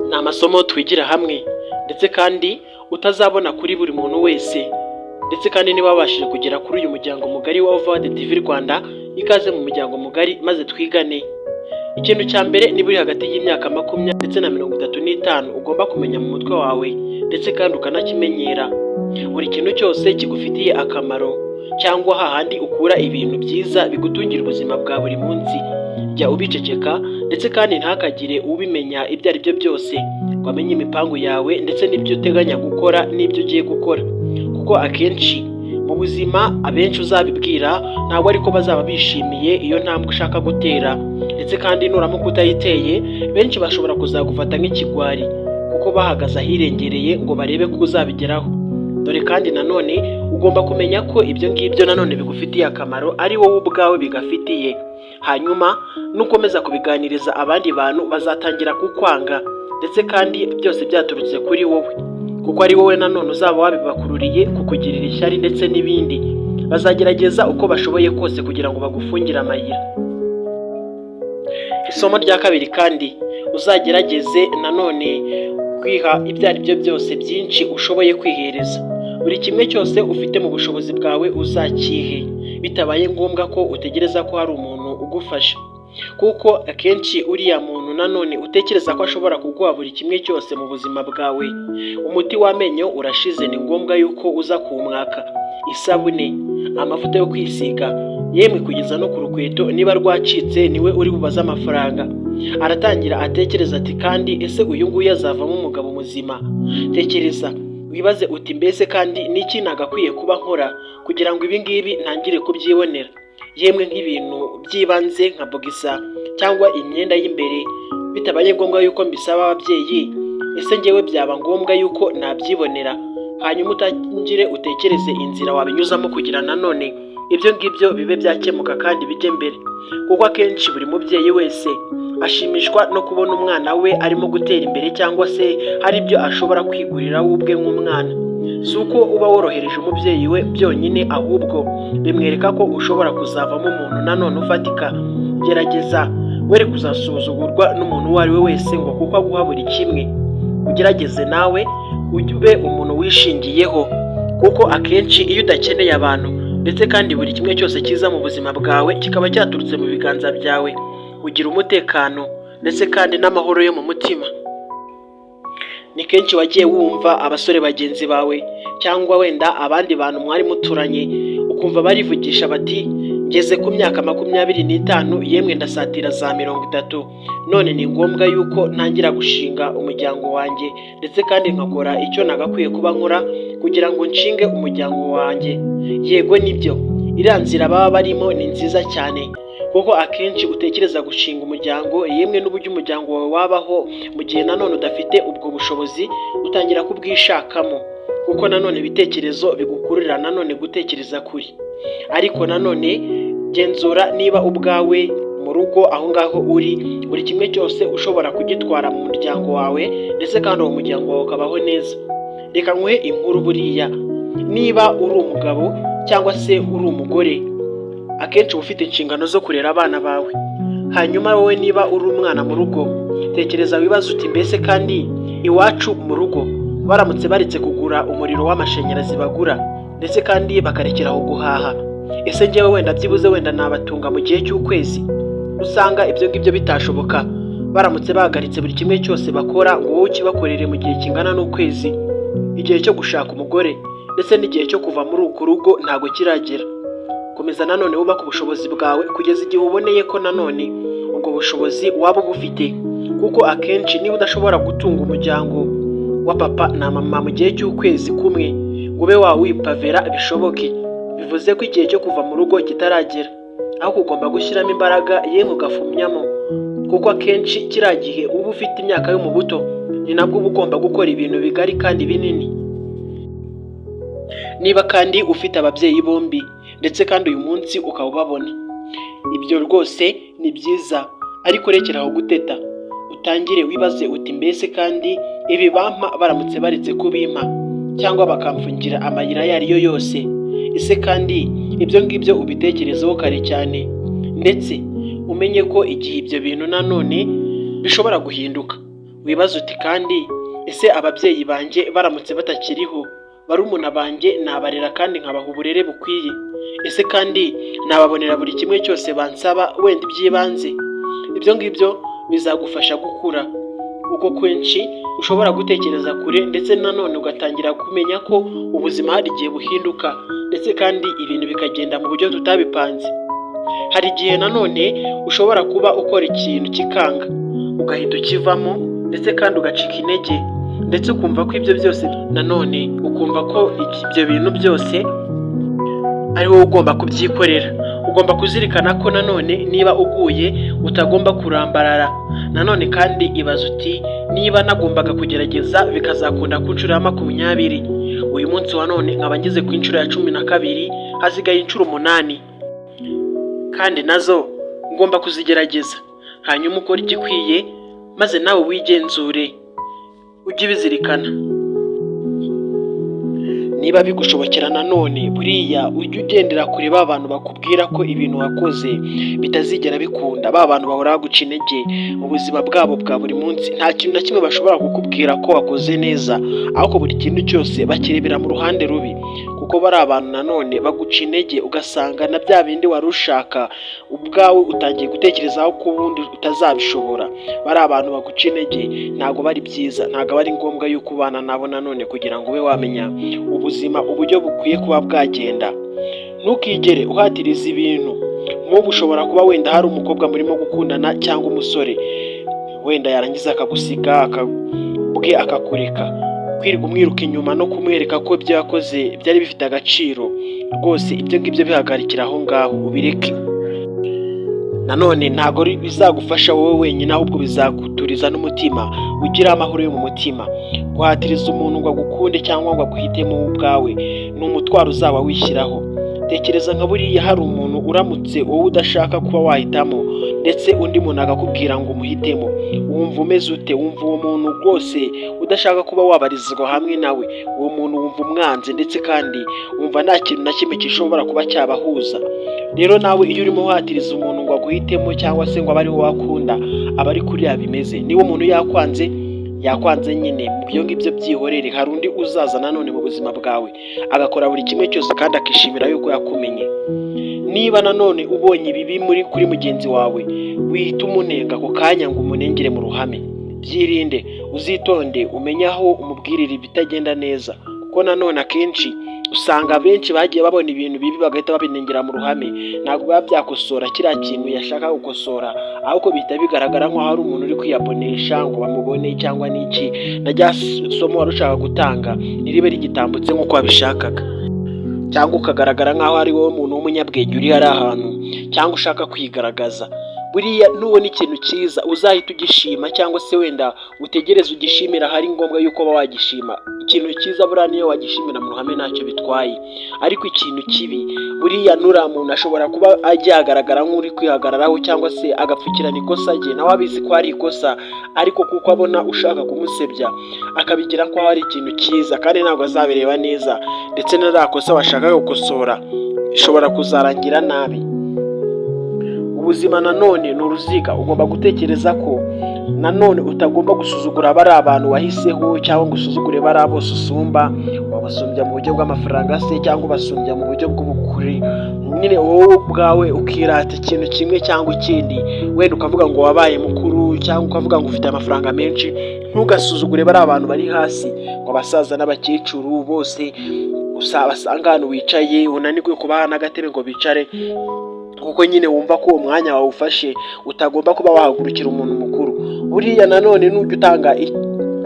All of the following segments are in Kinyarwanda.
Ni amasomo twigira hamwe ndetse kandi utazabona kuri buri muntu wese. Ndetse kandi niba wabashije kugera kuri uyu muryango mugari wa Ovadi TV Rwanda, ikaze mu muryango mugari maze twigane. Ikintu cya mbere, niba uri hagati y'imyaka 20 ndetse na 35, ugomba kumenya mu mutwe wawe ndetse kandi ukanakimenyera: buri kintu cyose kigufitiye akamaro cyangwa hahandi ukura ibintu byiza bigutungira ubuzima bwa buri munsi, jya ubiceceka ndetse kandi ntihakagire ubimenya ibyo ari byo byose ngo amenye imipangu yawe ndetse n'ibyo uteganya gukora n'ibyo ugiye gukora, kuko akenshi mu buzima abenshi uzabibwira ntabwo ariko bazaba bishimiye iyo ntambwe ushaka gutera. Ndetse kandi nuramuka utayiteye, benshi bashobora kuzagufata nk'ikigwari kuko bahagaze ahirengereye ngo barebe ko uzabigeraho. Dore kandi nanone ugomba kumenya ko ibyo ngibyo nanone bigufitiye akamaro ari wowe ubwawe bigafitiye. Hanyuma nukomeza kubiganiriza abandi bantu, bazatangira kukwanga, ndetse kandi byose byaturutse kuri wowe, kuko ari wowe nanone uzaba wabibakururiye kukugirira ishyari ndetse n'ibindi. Bazagerageza uko bashoboye kose kugira ngo bagufungire amayira. Isomo rya kabiri kandi, uzagerageze nanone kwiha ibyo ari byo byose byinshi ushoboye kwihereza. Buri kimwe cyose ufite mu bushobozi bwawe uzakihe, bitabaye ngombwa ko utegereza ko hari umuntu ugufasha, kuko akenshi uriya muntu nanone utekereza ko ashobora kuguha buri kimwe cyose mu buzima bwawe, umuti w'amenyo urashize, ni ngombwa yuko uza kuwumwaka, isabune, amavuta yo kwisiga, yemwe kugeza no ku rukweto niba rwacitse, niwe uri bubaze amafaranga. Aratangira atekereza ati: "Kandi ese uyu nguyu azavamo umugabo muzima?" Tekereza wibaze uti: "Mbese kandi n'iki nagakwiye kuba nkora kugira ngo ibi ngibi ntangire kubyibonera?" Yemwe nk'ibintu by'ibanze nka boxer cyangwa imyenda y'imbere, bitabaye ngombwa yuko mbisaba ababyeyi, ese ngewe byaba ngombwa yuko nabyibonera? Hanyuma utangire utekereze inzira wabinyuzamo kugira nanone ibyo ngibyo bibe byakemuka kandi bijye mbere, kuko akenshi buri mubyeyi wese ashimishwa no kubona umwana we arimo gutera imbere cyangwa se hari ibyo ashobora kwigurira we ubwe nk'umwana. Si uko uba worohereje umubyeyi we byonyine, ahubwo bimwereka ko ushobora kuzavamo umuntu nanone ufatika. Gerageza were kuzasuzugurwa n'umuntu uwo ari we wese ngo kuko aguha buri kimwe. Ugerageze nawe ube umuntu wishingiyeho, kuko akenshi iyo udakeneye abantu ndetse kandi buri kimwe cyose cyiza mu buzima bwawe kikaba cyaturutse mu biganza byawe, ugira umutekano ndetse kandi n'amahoro yo mu mutima. Ni kenshi wagiye wumva abasore bagenzi bawe cyangwa wenda abandi bantu mwari muturanye, ukumva barivugisha bati: "Ngeze ku myaka 25, yemwe ndasatira za 30, none ni ngombwa yuko ntangira gushinga umuryango wanjye ndetse kandi nkakora icyo nagakwiye kuba nkora kugira ngo nshinge umuryango wanjye." Yego nibyo, iriya nzira baba barimo ni nziza cyane, kuko akenshi utekereza gushinga umuryango, yemwe n'uburyo umuryango wawe wabaho mu gihe nanone udafite ubwo bushobozi, utangira kubwishakamo, kuko nanone ibitekerezo bigukururira nanone gutekereza kure. Ariko nanone genzura niba ubwawe mu rugo aho ngaho uri buri kimwe cyose ushobora kugitwara mu muryango wawe, ndetse kandi uwo muryango wawe ukabaho neza. Reka nkuhe inkuru. Buriya niba uri umugabo cyangwa se uri umugore, akenshi uba ufite inshingano zo kurera abana bawe. Hanyuma wowe niba uri umwana mu rugo, tekereza wibaze uti: "Mbese kandi iwacu mu rugo baramutse baretse kugura umuriro w'amashanyarazi bagura, ndetse kandi bakarekeraho guhaha, ese ngewe wenda byibuze wenda nabatunga mu gihe cy'ukwezi?" Usanga ibyo ngibyo bitashoboka. Baramutse bahagaritse buri kimwe cyose bakora ngo wowe ukibakorere mu gihe kingana n'ukwezi, igihe cyo gushaka umugore ndetse n'igihe cyo kuva muri urwo rugo ntabwo kiragera. Komeza nanone wubake ubushobozi bwawe kugeza igihe uboneye ko nanone ubwo bushobozi waba ubufite, kuko akenshi niba udashobora gutunga umuryango wa papa na mama mu gihe cy'ukwezi kumwe ngo ube wawipavera bishoboke, bivuze ko igihe cyo kuva mu rugo kitaragera, ahubwo ugomba gushyiramo imbaraga, yemwe ugafumyamo, kuko akenshi kiriya gihe uba ufite imyaka yo mu buto, ni nabwo uba ugomba gukora ibintu bigari kandi binini. Niba kandi ufite ababyeyi bombi ndetse kandi uyu munsi ukaba ubabona, ibyo rwose ni byiza, ariko rekera aho guteta, utangire wibaze uti: "Mbese kandi ibi bampa baramutse baretse kubimpa cyangwa bakamfungira amayira ayo ari yo yose, ese kandi?" Ibyo ngibyo ubitekerezeho kare cyane, ndetse Umenye ko igihe ibyo bintu nanone bishobora guhinduka. Wibaze uti: "Kandi ese ababyeyi banjye baramutse batakiriho, barumuna banjye nabarera kandi nkabaha uburere bukwiye? Ese kandi nababonera buri kimwe cyose bansaba, wenda iby'ibanze?" Ibyo ngibyo bizagufasha gukura, kuko kenshi ushobora gutekereza kure, ndetse nanone ugatangira kumenya ko ubuzima hari igihe buhinduka, ndetse kandi ibintu bikagenda mu buryo tutabipanze. Hari igihe nanone ushobora kuba ukora ikintu kikanga, ugahita ukivamo, ndetse kandi ugacika intege, ndetse ukumva ko ibyo byose, nanone ukumva ko ibyo bintu byose ari wowe ugomba kubyikorera. Ugomba kuzirikana ko nanone niba uguye utagomba kurambarara. Nanone kandi ibaze uti: "Niba nagombaga kugerageza bikazakunda ku nshuro ya 20, uyu munsi wa none nkaba ngeze ku nshuro ya 12, hasigaye inshuro 8 kandi nazo ngomba kuzigerageza." Hanyuma ukore igikwiye, maze nawe wigenzure, ujye ubizirikana. Niba bigushobokera nanone, buriya ujye ugendera kure ba bantu bakubwira ko ibintu wakoze bitazigera bikunda, ba bantu bahora baguca intege mu buzima bwabo bwa buri munsi. Nta kintu na kimwe bashobora kukubwira ko wakoze neza, ahubwo buri kintu cyose bakirebera mu ruhande rubi, kuko bari abantu nanone baguca intege, ugasanga na bya bindi wari ushaka ubwawe utangiye gutekerezaho ko ubundi utazabishobora. Bari abantu baguca intege, ntabwo bari byiza, ntabwo aba ari ngombwa yuko ubana nabo nanone kugira ngo ube wamenya ubuzima uburyo bukwiye kuba bwagenda. Ntukigere uhatiriza ibintu. Nk'ubu ushobora kuba wenda hari umukobwa murimo gukundana cyangwa umusore, wenda yarangiza akagusiga bwe akakureka. Kwirirwa umwiruka inyuma no kumwereka ko ibyo yakoze byari bifite agaciro, rwose ibyo ngibyo bihagarikira aho ngaho, ubireke. Nanone ntabwo bizagufasha wowe wenyine, ahubwo bizaguturiza n'umutima, ugire amahoro yo mu mutima. Guhatiriza umuntu ngo agukunde cyangwa ngo aguhitemo wowe ubwawe ni umutwaro uzaba wishyiraho. Tekereza nka buriya hari umuntu uramutse wowe udashaka kuba wahitamo, ndetse undi muntu akakubwira ngo umuhitemo, wumva umeze ute? Wumva uwo muntu rwose udashaka kuba wabarizwa hamwe nawe, uwo muntu wumva umwanze, ndetse kandi wumva nta kintu na kimwe gishobora kuba cyabahuza. Rero nawe iyo urimo uhatiriza umuntu ngo aguhitemo cyangwa se ngo abe ari wowe akunda, aba ari kuriya bimeze. Niba umuntu yakwanze, yakwanze nyine, ibyo ngibyo byihorere. Hari undi uzaza nanone mu buzima bwawe agakora buri kimwe cyose kandi akishimira yuko yakumenye. Niba nanone ubonye ibibi muri kuri mugenzi wawe, wihita umunenga ako kanya ngo umunengere mu ruhame. Byirinde, uzitonde, umenye aho umubwirira ibitagenda neza, kuko nanone akenshi usanga abenshi bagiye babona ibintu bibi bagahita babinengera mu ruhame. Ntabwo biba byakosora kiriya kintu yashaka gukosora, ahubwo bihita bigaragara nk'aho ari umuntu uri kwiyabonesha ngo bamubone cyangwa n'iki, na rya somo wari ushaka gutanga ntiribe rigitambutse nk'uko wabishakaga, cyangwa ukagaragara nk'aho ari wowe muntu w'umunyabwenge uri hariya hantu, cyangwa ushaka kwigaragaza. Buriya nubona ikintu cyiza uzahita ugishima, cyangwa se wenda utegereze ugishimira ahari ngombwa yuko uba wagishima. Ikintu cyiza buriya niyo wagishimira mu ruhame ntacyo bitwaye, ariko ikintu kibi buriya nuriya muntu ashobora kuba yagaragara nk'uri kwihagararaho, cyangwa se agapfukirana ikosa rye, nawe abizi ko ari ikosa, ariko kuko abona ushaka kumusebya akabigira ko ari ikintu cyiza, kandi ntabwo azabireba neza, ndetse na rya kosa washakaga gukosora bishobora kuzarangira nabi. Ubuzima nanone ni uruziga. Ugomba gutekereza ko nanone utagomba gusuzugura bariya abantu wahiseho, cyangwa ngo usuzugure bariya bose usumba. Wabasumbya mu buryo bw'amafaranga se, cyangwa ubasumbya mu buryo bw'ubukure nyine, wowe ubwawe ukirata ikintu kimwe cyangwa ikindi, wenda ukavuga ngo wabaye mukuru, cyangwa ukavuga ngo ufite amafaranga menshi. Ntugasuzugure bariya abantu bari hasi, ngo abasaza n'abakecuru bose basanga ahantu wicaye, unanirwe kubaha n'agatebe ngo bicare, kuko nyine wumva ko uwo mwanya wawufashe utagomba kuba wahagurukira umuntu mukuru. Buriya nanone nujya utanga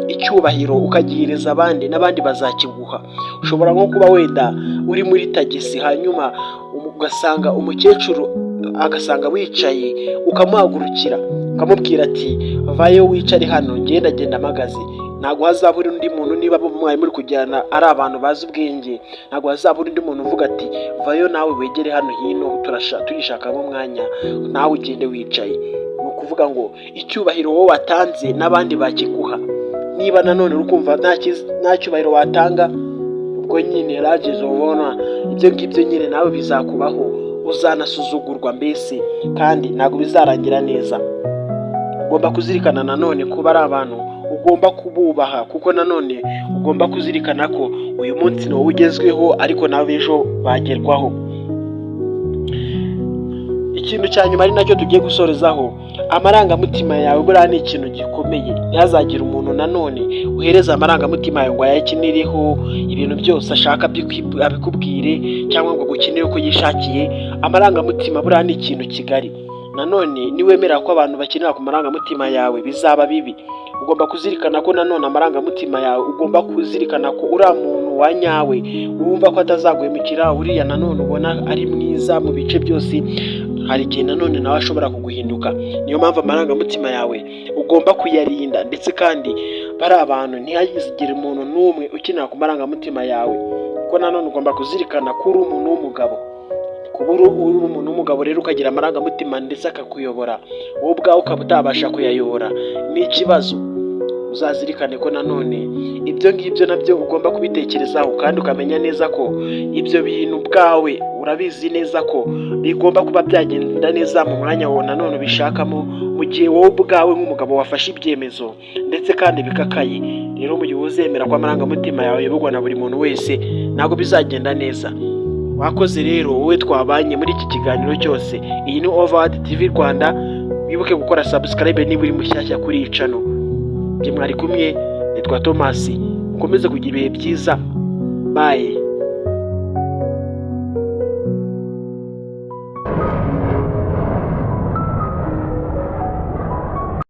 icyubahiro ukagihereza abandi, n'abandi bazakiguha. Ushobora nko kuba wenda uri muri tagisi, hanyuma ugasanga umukecuru agasanga wicaye, ukamuhagurukira ukamubwira ati: "Vayo wicare hano, ngenda genda mpagaze." Ntabwo hazabura undi muntu, niba mwari muri kujyana ari abantu bazi ubwenge, ntabwo hazabura undi muntu uvuga ati: "Vayo nawe wegere hano hino, turishakamo umwanya, nawe ugende wicaye." Ni ukuvuga ngo icyubahiro wowe watanze n'abandi bakiguha. Niba nanone uri kumva nta cyubahiro watanga, ubwo nyine rageze ubona ibyo ngibyo nyine nawe bizakubaho. Uzanasuzugurwa mbese, kandi ntabwo bizarangira neza. Ugomba kuzirikana nanone kuba ari abantu ugomba kububaha, kuko nanone ugomba kuzirikana ko uyu munsi ni wowe ugezweho, ariko nawe ejo bagerwaho. Ikintu cya nyuma, ari nacyo tugiye gusorezaho: amarangamutima yawe buriya ni ikintu gikomeye. Ntihazagire umuntu nanone uhereza amarangamutima yawe ngo ayakinireho, ibintu byose ashaka abikubwire cyangwa ngo agukinire uko yishakiye. Amarangamutima buriya ni ikintu kigari. Nanone niwemera ko abantu bakinira ku marangamutima yawe, bizaba bibi. Ugomba kuzirikana ko nanone amarangamutima yawe, ugomba kuzirikana ko uriya muntu wa nyawe wumva ko atazaguhemukira, uriya nanone ubona ari mwiza mu bice byose, hari igihe nanone nawe ashobora kuguhinduka. Niyo mpamvu amarangamutima yawe ugomba kuyarinda, ndetse kandi bari abantu, ntihazigire umuntu n'umwe ukinira ku marangamutima yawe, kuko nanone ugomba kuzirikana ko uri umuntu w'umugabo. Kuba uri umuntu w'umugabo rero, ukagira amarangamutima ndetse akakuyobora, wowe ubwawe ukaba utabasha kuyayobora, ni ikibazo. Uzazirikane ko nanone ibyo ngibyo nabyo ugomba kubitekerezaho, kandi ukamenya neza ko ibyo bintu ubwawe urabizi neza ko bigomba kuba byagenda neza mu mwanya wawe nanone ubishakamo, mu gihe wowe ubwawe nk'umugabo wafashe ibyemezo ndetse kandi bikakaye. Rero mu gihe uzemera ko amarangamutima yawe ayoborwa na buri muntu wese, ntabwo bizagenda neza. Wakoze rero wowe twabanye muri iki kiganiro cyose. Iyi ni Overworld TV Rwanda. Wibuke gukora subscribe niba uri mushyashya kuri iyi channel. Njye mwari kumwe nitwa Thomas. Mukomeze kugira ibihe byiza. Bye.